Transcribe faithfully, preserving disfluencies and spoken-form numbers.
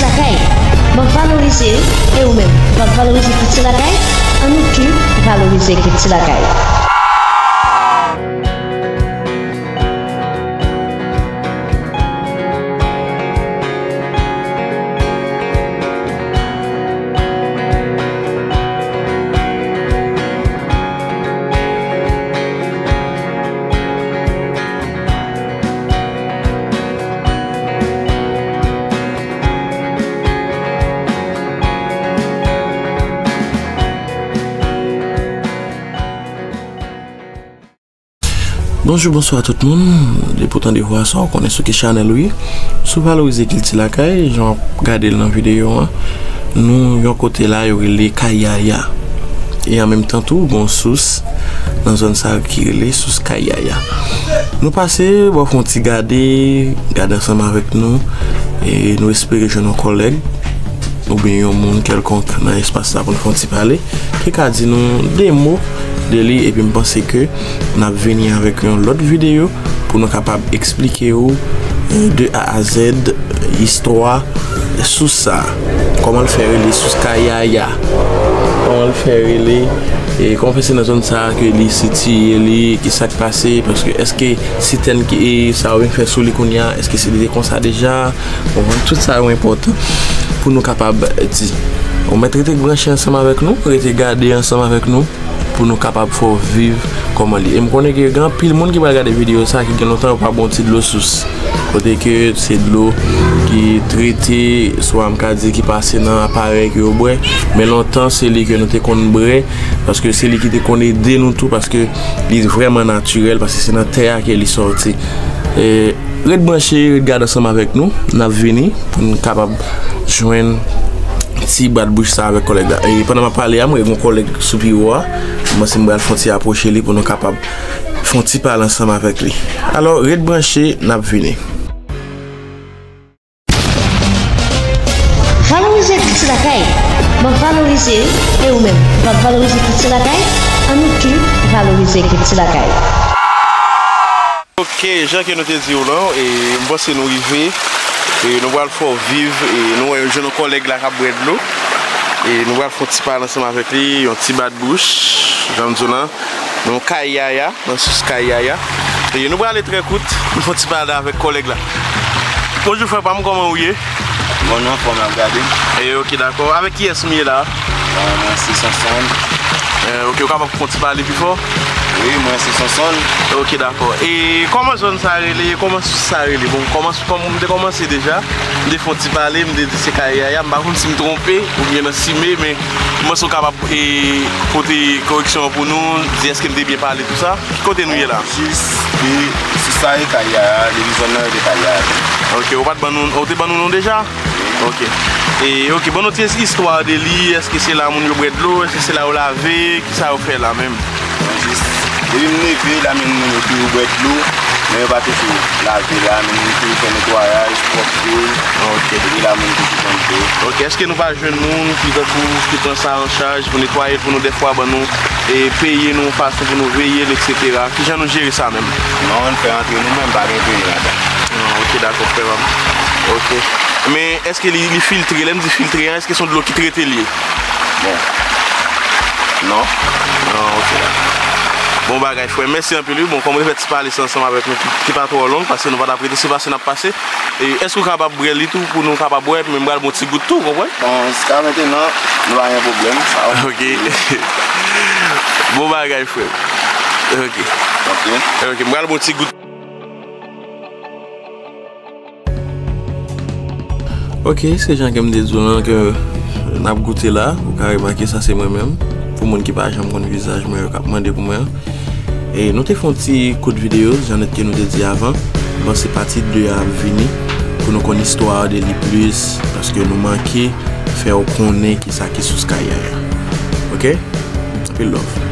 Lakay, m ap valorize, e ou menm, w ap valorize kilti lakay? Ann nou tou valorize kilti lakay. Bonjou, bonswa tout moun. Depi w tande vwa sa, w konnen sou ki chanèl ou ye. Si w valorize kilti lakay, jan w ap gade l nan videyo an, nou yon kote la yo rele Kay Yaya. E an menm tan tou, gen yon sous nan zòn sa ki rele sous Kay Yaya. Nou pase, bon, fè yon ti gade, gade ansanm avèk nou. E nou espere jwenn yon kòlèg oubyen yon moun kèlkonk nan espas la pou n fè yon ti pale, ki ka di nou de mo de li, epi m panse ke n ap vini avèk yon lòt videyo pou nou kapab eksplike w, eh, de A a Z, istwa sous sa. Kòman l fè rele sous Kay Yaya? Kòman l fè rele? E kòman fè se nan zòn sa ke li sitiye li? Ki sa k pase? Paske èske sitèn ki, e, sa yo vin fè sou li kounye a, èske se li te konsa deja? Ou konprann? Tout sa yo enpòtan pou nou kapab di. Ou mèt rete branche ansanm avèk nou, rete gade ansanm avèk nou, pou nou kapab fè w viv kòman li. E m konnen ke gen anpil moun ki pral gade videyo sa, ki gen lontan yo pa bwè yon ti dlo sous. Kote ke se dlo ki trete, swa m ka di ki pase nan aparèy ke yo bwè. Men lontan, se li ke nou te konn bwè, paske se li ki te konn ede nou tou, paske li vrèman natirèl, paske se nan tè a ke li sòti. E, ret branche, ret gade ansanm avèk nou. N ap vini pou n kapab jwenn ti bat bouch sa avèk kòlèg la. E pandan m ap pale a, mwen gen yon kòlèg sou biwo a. Mwen se m pral fè yon ti apwoche li pou nou kapab fè yon ti pale ansanm avèk li. Alò, ret branche, n ap vini. Valorize kilti lakay. M ap valorize, e ou menm, w ap valorize kilti lakay? Ann nou tou valorize kilti lakay. Ok, jan ke nou te di w lan, e, m panse nou rive. E, nou pral fè w viv, e, nou wè jwenn yon kòlèg la k ap bwè dlo. E, nou pral fè yon ti pale ansanm avèk li, yon ti bat bouch, jan m di w lan. Nou Kay Yaya, nan sous Kay Yaya. E, nou pral ale trè kout, nou fè yon ti pale avèk kòlèg la. Bonjou frè pa m, kòman ou ye? Bon, nou anfòm, n ap gade. E, ok, dakò. Avèk kiyès m ye la? Bon, mwen se Sonson. E, ok, ou kapab fè yon ti pale pi fò? Wi, mwen se Sonson. Ok, dakò. E kòman zòn sa rele? Kòman sous sa rele? Bon, kòman, kòm m te kòmanse deja, m te fè yon ti pale, m te di se Kay Yaya, m pa konn si m twonpe oubyen nan sime, men m panse w kapab, e, pote koreksyon an pou nou, di èske m te byen pale tou sa. Ki kote nou ye la? Jis, e, sous sa e Kay Yaya, depi zòn nan rele Kay Yaya. Ok, ou pa t ban nou, ou te ban nou non deja? Ok. E, ok, ban nou ti istwa de li, èske se la moun yo bwè dlo, èske se la yo lave, kisa yo fè la menm? Bon, jis, depi m leve, la menm moun yo toujou bwè dlo, men yo pa toujou lave la, men moun toujou fè netwayaj, pwòpte, ok, depi la moun toujou konn dlo. Ok, èske nou pa jwenn moun ki tankou ki pran sa an chaj pou netwaye l pou nou dèfwa ban nou, e, peye nou yon fason pou nou veye l, etsetera? Kijan nou jere sa menm? Non, n fè antre nou menm, pa gen peye ladan. Ah, ok, dakò, frè pa m. Ok. Men, èske li, li filtre? Lè m di filtre an, èske se yon dlo ki trete l ye? Bon. Non. Ah, ok, dakò. Bon bagay, frè. Mèsi anpil, wi. Bon, kòm reflèks pale sa ansanm avèk nou, ki, ki pa twò long, paske nou pa t ap rete, se pase n ap pase. E èske w kapab bwè li tou pou nou kapab bwè? Men m pral bon ti gout tou, konprann? Bon, jiska mentenan, nou pa gen pwoblèm, sa. Ok. Bon bagay, frè. Ok. Ok. Ok, m pral bon ti gout. Ok, se jan ke m te di w lan ke n ap goute la, ou ka remake sa se mwen menm. Pou moun ki pa janm konn vizaj mwen yo k ap mande pou mwen an. E nou te fè yon ti kout videyo, jan nèt ke nou te di avan. M panse pati de a ap vini pou nou konn istwa de li plis, paske nou manke fè w konnen kisa ki sous Kay Yaya. Ok? Anpil love.